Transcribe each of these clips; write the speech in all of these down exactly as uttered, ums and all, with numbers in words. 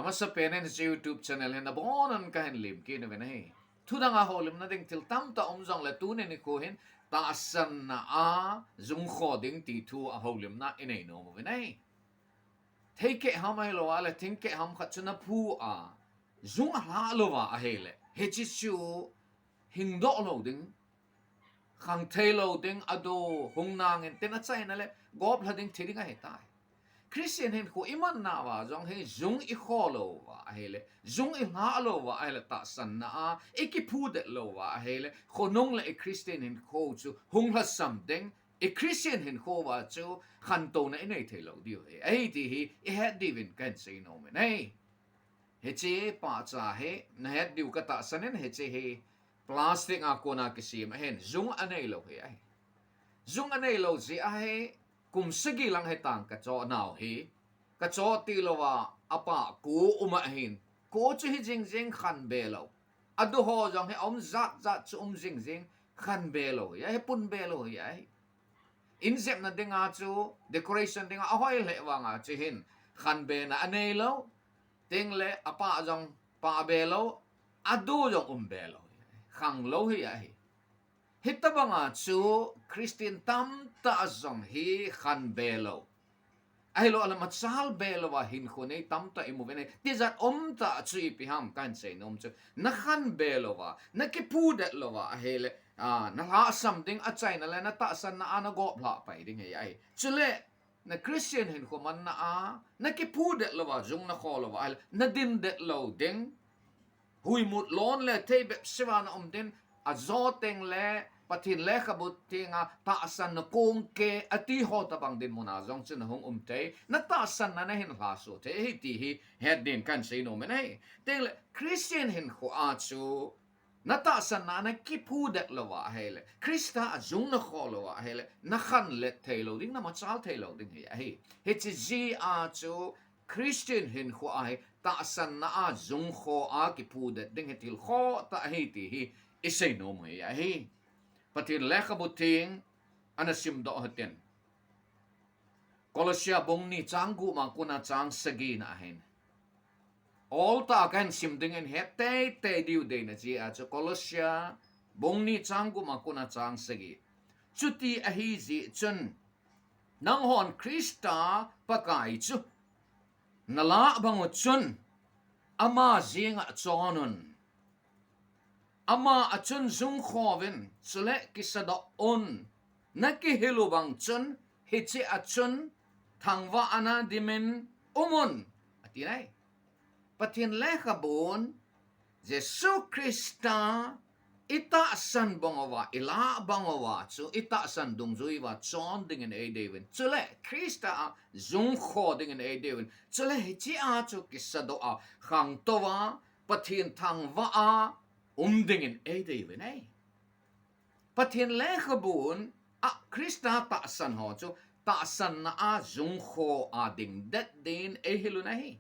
Amasapen in hiche YouTube channel hin nabonun kahin lemkit nauvin ahi. Thudang a houlimna ding thil tamtah um jongle tuni nikho hin tahsanna a jungkho ding ti thu a houlimna inei nom uvin ahi. Theikeh ham ahilou a le, thingkeh ham khat chu naphu a, jung alhah lou va ahile, hiche chu hingdoh lou ding, khangthei lou ding, ado hung nangin tin achaina le, gop lha ding, thi ding ahitai. Christian hinkho imanna uva jong hi jung ikho lou va ahile, jung ilhah lou va ahile, tahsanna a ikiphudet lou va ahile, khonung le i Christian hinkho chu hung lhasam ding, i Christian hinkho uva chu khantouna inei thei lou diu ahi, ahi ti hi ihet diuvin kahin sei nom in ahi. Hiche pahcha hi nahet diu katahsan in, hiche hi plastic a kona kisem ahin, jung anei lou hi ahi. Jung anei lou jeh ahi, kum sagi lang hitang kachoh nau hi. Kachoh tilou va, apah ko um ahin. Ko chu hi jingjing, khanbe lou. Ado ho jong hi aum jat jat chu um jingjing, khanbe lou hi ahi, punbe lou hi ahi. In jepna dinga chu, decoration dinga ahoi lheh vanga chu hin, khanbena anei lou. Tengle apah jong pahbe lou, ado jong umbe lou hi ahi. Khang lou hi ahi. Hitobanga chu Christian tamtah jong hi khanbe lou, ahilou le machalbe louva hinkho nei tamtah imu uvin ahi. Tijat umtah chu ipi ham kahin sei nom chu, nakhanbe louva, nakiphudet louva ahile, a, nalhahsam ding achaina le natahsanna a nagop lhah pai ding hi ahi. Chule na Christian hinkho manna a nakiphudet louva, jung nakho louva ahile, nadindet lou ding. Huimut lon le thei bepseh va naum ding, ajo tengle Pathen lekhabu thenga tahsanna kongkeh ati ho tobang dinmuna jong chu nahung um thei, natahsanna nahin lhaso thei ahi ti hi het din kahin sei nom in ahi. Tengle Christian hinkho a chu natahsanna a nakiphudet louva ahile, Christa a jung nakho louva ahile, nakhanlet thei lou ding, namachal thei lou ding hi ahi. Hiche jeh a chu Christian hinkho a hi tahsanna a jungkho a kiphudet ding hi thil khoh tah ahi ti hi isei nom u hi ahi. Pathen lekhabu theng ana simdoh u hitin, Colossia bung ni chang gup a kona chang sagi na ahin. Oltah a kahin sim dingin het teitei diu deina jeh a chu Colossia bung ni chang gup a kona chang sagi. Chuti ahi jeh chun nanghon Christa Pakai chu nalah bang u chun ama jeng a chon un. Ama a chun jungkho uvin, chule kisadoh un. Nakihil u bang chun, hiche a chun thangvahna dimin um un, ati nai. Pathen lekhabun Jesu Christa itahsan bang uva, ilah bang uva chu itahsan dungjui uva chon dingin eidei uvin. Chule Christa a jungkho dingin eidei uvin. Chule hiche a chu kisadoh a, khangtou a, Pathen thangvah a um dingin eidei uvin ahi. Pathen lekhabun a Christa tahsan ho chu tahsanna a jungkho a dingdet din eihil u ahi.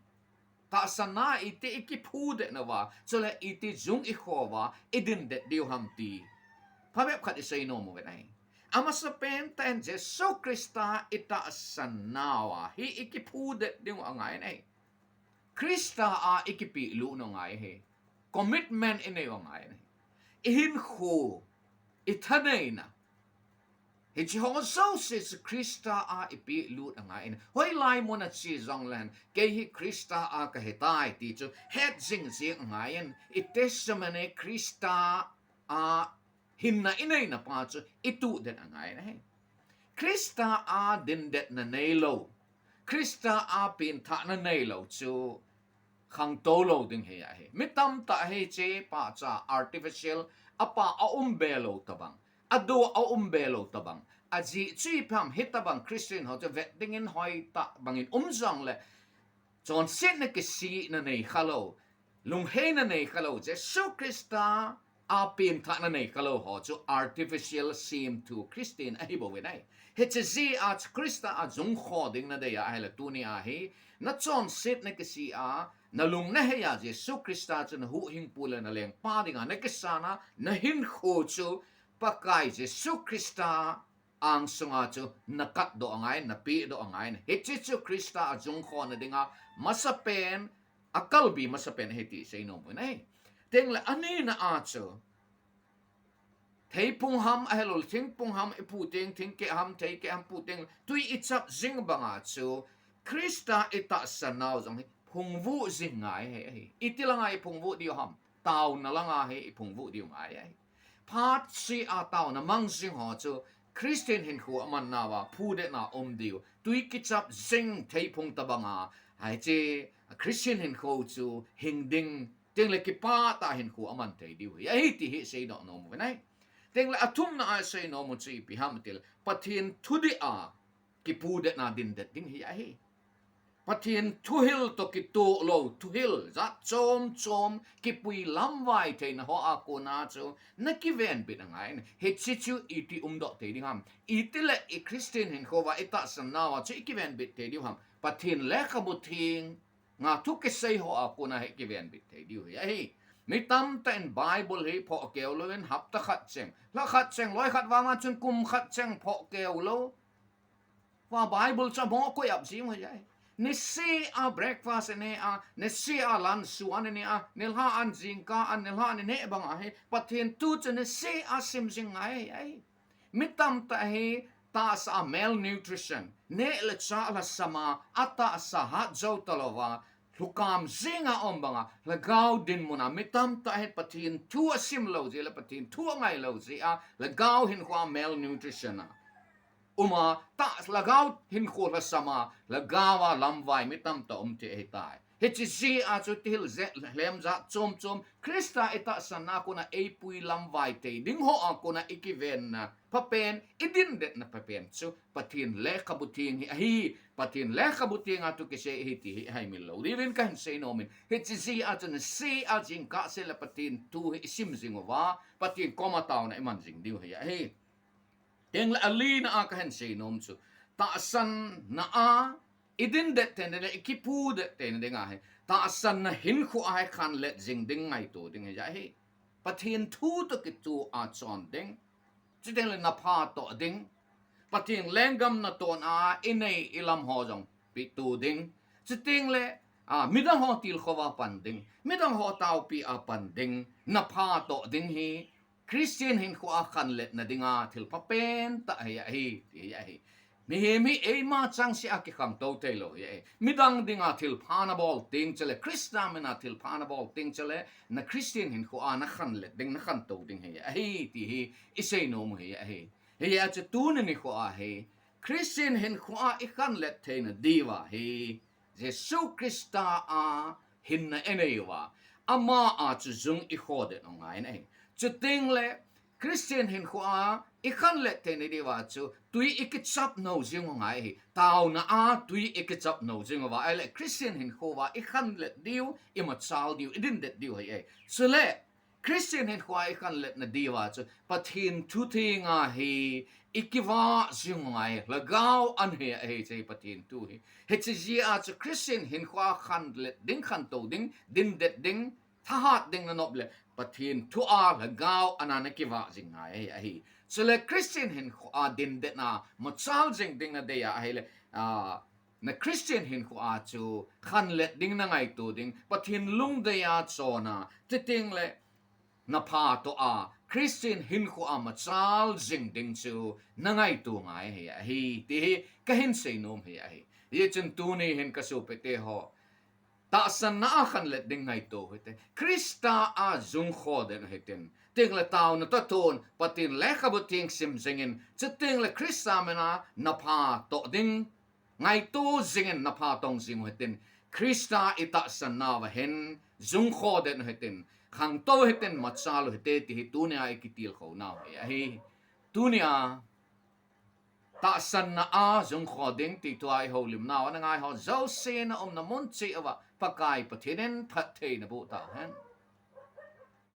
Tahsanna a iti ikiphudet nauva, chule iti jung ikho uva idindet diu ham ti phabep khat isei nom uvin ahi. Amasapen tah in Jesu Christa itahsan nauva hi ikiphudet diu angai in ahi. Christa a ikipehlut u angai ahi. Commitment inei u angai in ahi. Ihinkho, ithaneina, hiche ho jouse chu Christa a ipehlut angai in. Hoilai mun a che jongleng, kei hi Christa a kahitai ti chu het jing jing angai in. I testimony Christa a hinna ineina pa chu ituhdet angai in ahi. Christa a dindetna neilou, Christa a penthahna neilou chu khangtou lou ding hi ahi. Mi tamtah hiche pahcha artificial a pa a um be lou tobang, ado a um be lou tobang. Ajeh chu ipi ham, hitobang Christian ho chu vet dingin hoitah bangin um jongle, chonsetna kisihna nei khalou, lungheina nei khalou, Jesu Christa a penthahna nei khalou ho chu artificial semthu Christian ahi bou in ahi. Hiche jeh a chu Christa a jungkho ding nadei a ahile tuni a hi, nachonsetna kisih a, nalung nahei a Jesu Christa chu nahuhhingpu le nalengpa dinga nakisan a, nahinkho chu Pakai Jesu Christa angsunga chu nakatdoh angai, napehdoh angai. Hiche chu Christa a jungkhona dinga masapen akalbi masapen ahi ti seinom uvin ahi. Tengle anina a chu, theiphung ham, ahilouleh thingphung ham, ipu teng, thingkeh ham, theikeh ham, pu teng, tui ichap jing banga chu, Christa itahsan nau jong hi, phungvuh jing ngai ahi, ahi. Iti langa iphungvuh diu ham, taona langa hi iphungvuh diu ngai ahi. Phat sia taona mang jing ho chu, Christian hinkho aman nauva, phudetna um diu, tui kichap jing theiphung tabanga, hiche, Christian hinkho chu, hing ding, tengle kipah tah hinkho aman thei diu hi, ahi ti hi seidoh nom uvin ahi. Tengle athumna a seinom u chu ipi ham tile, Pathen thudih a kiphudetna dindet ding hi ahi. Pathen thuhil toh kitoh lou, thuhil jat chom chom, kipui lamvai theina hoa kona chu, nakivenbit angai. Hiche chu iti umdoh thei ding ham. Itile i Christian hinkho uva, itahsan nauva chu ikivenbit thei diu ham. Pathen lekhabu theng a thu kisei hoa kona hi kivenbit thei diu hi ahi. Mi tamtah in Bible hi phoh keu louvin hapta khat cheng, lha khat cheng, loi khat vanga chun kum khat cheng phoh keu lou. Uva Bible chu amoh koi ap jing u hi ahi. Niseh a breakfast ane a, niseh a lunch suan ane a, nilhah an jingkah an, nilhah an ane banga hi, Pathen thu chu niseh a sim jing ngai hi ahi. Mi tamtah hi tahsa a malnutrition, neh le chah lhasam a, atahsa hat jou talouva, lhukam jinga um banga, lhagao dinmuna, mi tamtah hi Pathen thu asim lou jeh le Pathen thu angai lou jeh a, lhagao hinkhoa malnutrition a um a, tah lhagao hinkho lhasam a, lhagao a lamvai mi tamtah um thei ahitai. Hiche jeh a chu thuhil je, lhem jat chom chom, Christa itahsan na kona eipui lamvai thei ding hoa kona ikivenna phapen, idindetna phapen chu Pathen lekhabu theng hi ahi, Pathen lekhabu thenga thu kisei ahi ti hi haimil lou diuvin kahin seinom in. Hiche jeh a chu niseh a jingkah seh le Pathen thu hi isim jing uva, Pathen koma taona iman jing diu hi ahi. Tengle alina a kahin seinom chu, tahsanna a idindet theina le ikiphudet theina dinga hi, tahsanna hinkhoa hi khanlet jing ding ngaito ding hi ahi. Pathen thu toh kitoh a chon ding. Chutengle napha toh ding. Pathen lenggam natohna a inei ilam ho jong peto ding. Chutengle, a, midang ho tilkhou a pan ding, midang ho taopi a pan ding, napha toh ding hi Christian hinkhoa khanletna dinga thil phapen tah hi ahi, ti hi ahi. Mihem hi eima changseh a kikhangtou thei lou hi ahi. Midang dinga thilpha nabol teng chule, Christa mina thilpha nabol teng chule, na Christian hinkhoa nakhanlet ding, nakhantou ding hi ahi, ti hi iseinom u hi ahi. Hijeh a chu tuni nikhoa hi, Christian hinkhoa ikhanlet theina diuva hi, Jesu Christa a hinna inei uva, ama a chu jung ikhodet u ngai ahi. Chutengle, Christian hinkhoa ikhanlet theina diuva chu tui ikichap nou jing u ngai ahi. Taona a tui ikichap nou jing uva, ahile Christian hinkhoa ikhanlet diu, imachal diu, idindet diu hi ahi. Chule, Christian hinkhoa ikhanletna diuva chu Pathen thu thenga hi ikivah jing u ngai, lhagao an hi ahi, hiche Pathen thu hi. Hiche jeh a chu Christian hinkhoa khanlet ding, khantou ding, dindet ding, thahat ding nanop le Pathen thua lhagao ana nakivah jing ngai ahi. Chule Christian hinkhoa dindetna machal jing ding nadei a ahile, a, na Christian hinkhoa chu khanlet ding, nangaito ding, Pathen lungdei a chon a, chutengle napha toh a Christian hinkhoa machal jing ding chu nangaito ngai hi ahi, ti hi kahin seinom hi ahi. Hichun tuni hin kasopite ho, tahsanna a khanlet ding ngaito u hite. Christa a jung khodet u hitin. Chutengle taona toh thon, Pathen lekhabu theng sim jingin, chutengle Christa mina napha toh ding ngaito jingin napha tong jing u hitin, Christa itahsan nauva hin jung khodet u hitin, khangtou u hitin, machal u hite ti hi tunia ikitilkhou nau hi ahi. Tunia tahsanna a jung kho ding ti thua ihoulimnau ana ngai ho jouse naumna mun cheh uva Pakai Pathen in phatthei naboh tauhen.